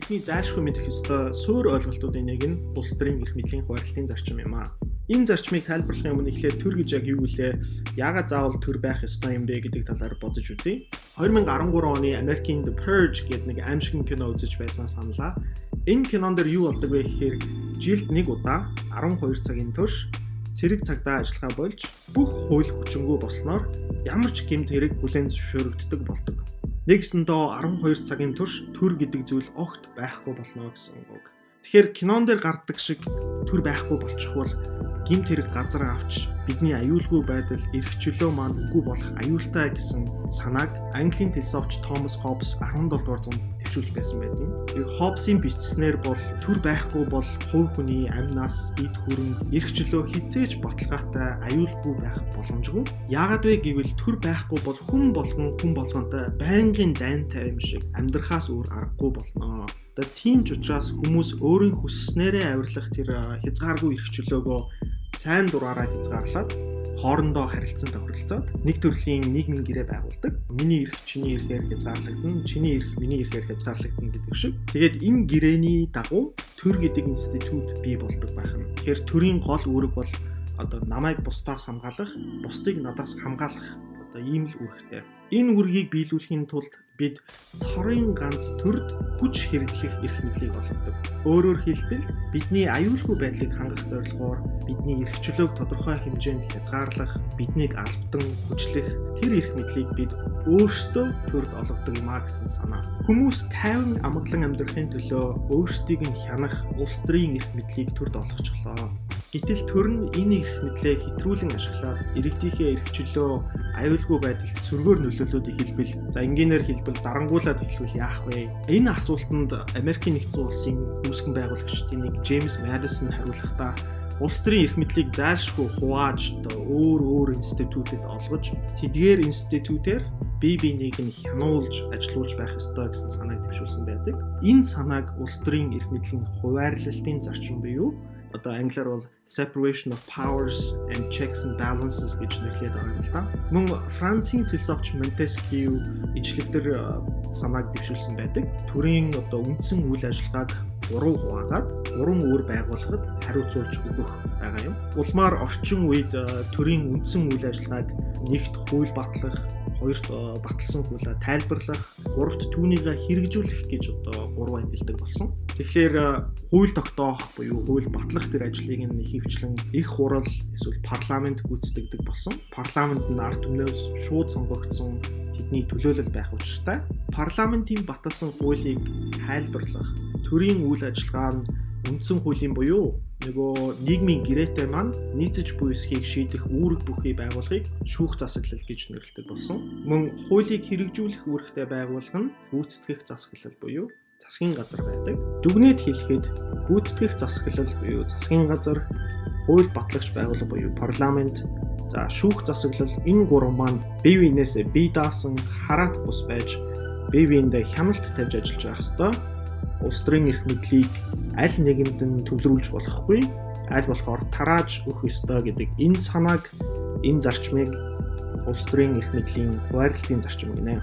Бидний зайлшгүй мэдэх ёстой суурь ойлголтуудын нэг нь улс төрийн эрх мэдлийн хуваарлтын зарчим юм аа. Энэ зарчмыг тайлбарлахын өмнө эхлээд төр гэж яг юу вүлээ? Яагаад заавал төр байх ёстой юм бэ гэдэг талаар бодож үзье. 2013 оны Америкийн The Purge гэдэг нэг аймшигын кино үзэж байснаа саналаа. Энэ кинон дээр юу болдог вэ гэхээр жилд нэг удаа 12 цагийн турш цэрэг цагдаа ажиллагаа болж бүх хууль хүчингүй болсноор ямар ч гэмт хэрэг хүлээн зөвшөөрөгддөг болдог. Нэгсэндээ 12 цагийн турш төр гэдэг зүйл огт байхгүй болно гэсэн үг. Тэгэхээр кинон дээр гардаг шиг төр байхгүй болчихвол гэмт хэрэг газар авч бидний аюулгүй байдал, эрх чөлөө маань үгүй болох аюултай гэсэн санааг Английн философч Томас Хоббс 17 дугаар зуунд дэвшүүлж байсан байдаг юм. Хоббсын бичснээр бол төр байхгүй бол хувь хүний амь нас, эд хөрөнгө, эрх чөлөө хэзээ ч баталгаатай, аюулгүй байх боломжгүй. Яагаад вэ гэвэл төр байхгүй бол хүн болгон хүн болгонтой байнгын дайнтай юм шиг амьдрахаас өөр аргагүй болно. Одоо тийм ч учраас хүмүүс өөрийн хүсснээрээ авирлах тэр хязгааргүй эрх чөлөөгөө сайн дураараа хязгаарлаад хоорондоо харилцан тохиролцоод нэг төрлийн нийгмийн гэрээ байгуулдаг. Миний эрх чиний эрхээр хязгаарлагдана, чиний эрх миний эрхээр хязгаарлагдана гэдэг шиг. Тэгээд энэ гэрээний дагуу төр гэдэг институт бий болдог байх нь. Тэгэхээр төрийн гол үүрэг бол одоо намайг бусдаас хамгаалах, бусдыг надаас хамгаалах одоо ийм л үүрэгтэй. Энэ үүргийг биелүүлэхийн тулд бид цорын ганц төрд хүч хэрэглэх эрх мэдлийг олгодог. Өөрөөр хэлбэл бидний аюулгүй байдлыг хангах зорилгоор бидний эрх чөлөөг тодорхой хэмжээнд хязгаарлах, биднийг албадан хүчлэх тэр эрх мэдлийг бид өөрсдөө төрд олгодог юм а гэсэн санаа. Хүмүүс тайван амгалан амьдрахын төлөө өөрсдийг нь хянах улс төрийн эрх мэдлийг төрд олгочихлоо. Гэтэл төр нь энэ эрх мэдлээ хэтрүүлэн ашиглаад иргэдийнхээ эрх чөлөө, аюулгүй байдалд сөргөөр нөлөөлөөд эхэлбэл, за энгийнээр хэлбэл дарангуйлаад эхэлбэл яах вэ? Энэ асуултанд Америкийн нэгдсэн улсын үүсгэн байгуулагчдын нэг Джеймс Мэдисон хариулахдаа улс төрийн эрх мэдлийг зайлшгүй хувааж одоо өөр өөр институтэд олгож тэдгээр институтээр бие биенийг нь хянуулж ажилуулж байх ёстой гэсэн санааг дэвшүүлсэн байдаг. Энэ санааг улс төрийн эрх мэдлийн хуваарлалтын зарчим буюу одоо англиар бол separation of powers and checks and balances гэж нэрлэдэг байгаа юм л да. Мөн Францын философч Монтескью ижилхтэр санааг дэвшүүлсэн байдаг. Төрийн одоо үндсэн үйл ажиллагааг гурав хуваагаад гурван өөр байгууллагад хариуцуулж өгөх байгаа юм. Улмаар орчин үед төрийн үндсэн үйл ажиллагааг нэгт хууль батлах, хоёрт баталсан хуулиа тайлбарлах, гуравт түүнийгээ хэрэгжүүлэх гэж одоо гурван ангилдаг болсон. Тэгэхээр хууль тогтоох буюу хууль батлах тэр ажлыг нь ихэвчлэн их хурал эсвэл парламент гүйцэтгэдэг болсон. Парламент нь ард түмнээс шууд сонгогдсон тэдний төлөөлөл байх учиртай. Парламентын баталсан хуулийг тайлбарлах төрийн үйл ажиллагаа нь үндсэн хуулийн буюу нөгөө нийгмийн гэрээтэй маань нийцэж буй эсхийг шийдэх үүрэг бүхий байгууллагыг шүүх засаглал гэж нэрлэдэг болсон. Мөн хуулийг хэрэгжүүлэх үүрэгтэй байгууллага нь гүйцэтгэх засаглал буюу засгийн газар байдаг. Дүгнээд хэлэхэд гүйцэтгэх засаглал буюу засгийн газар, хууль батлагч байгууллага буюу парламент, за шүүх засаглал энэ гурван маань бие биенээсээ бие даасан хараат бус байж бие биендээ хяналт тавьж ажиллаж байх ёстой. Улс төрийн эрх мэдлийг аль нэгэнд нь төвлөрүүлж болохгүй, аль болохоор тарааж өгөх ёстой гэдэг энэ санааг, энэ зарчмыг улс төрийн эрх мэдлийн хуваарлтын зарчим гинэ.